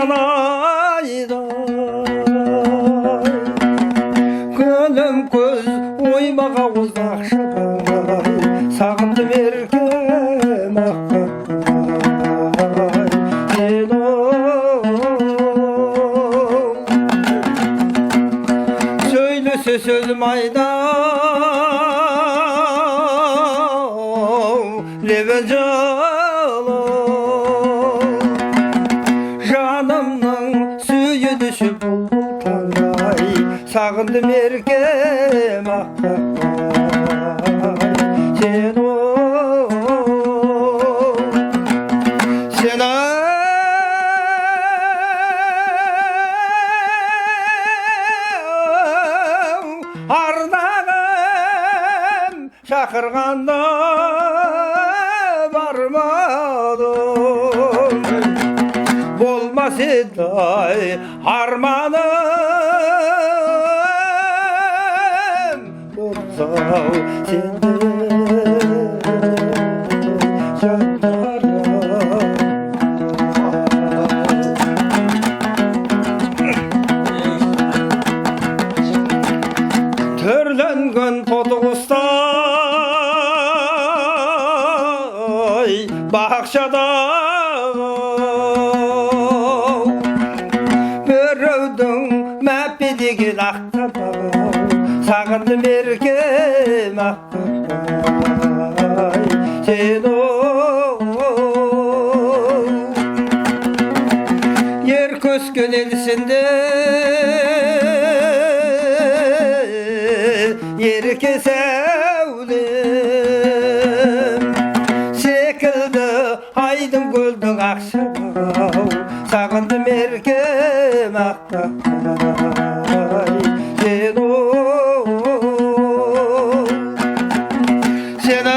Толған айдай күлім көз оймақ ауыз ақшабай сағындым еркем аққай сен сөйлесе сөзім айда лебі жылы жанымның сүйініші бұлбұл таңдай сағындым еркем аққай сен сен ардағым шақырғанда бармадым болмас еді ай арманым болса сенде жандарым. Түрленген тотықұстай бақшада біреудің мәпе деген ақ табағы сағындым еркем аққай сен ер көскен елсінде ерке сәулем секілді айдың көлдің ақшабағы сағындым еркем аққай сен сен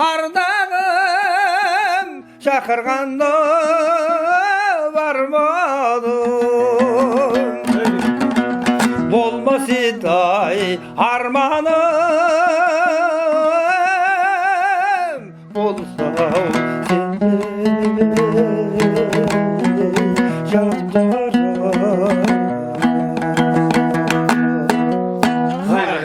ардағым шақырғанда бармадым болмас еді ай арманым болса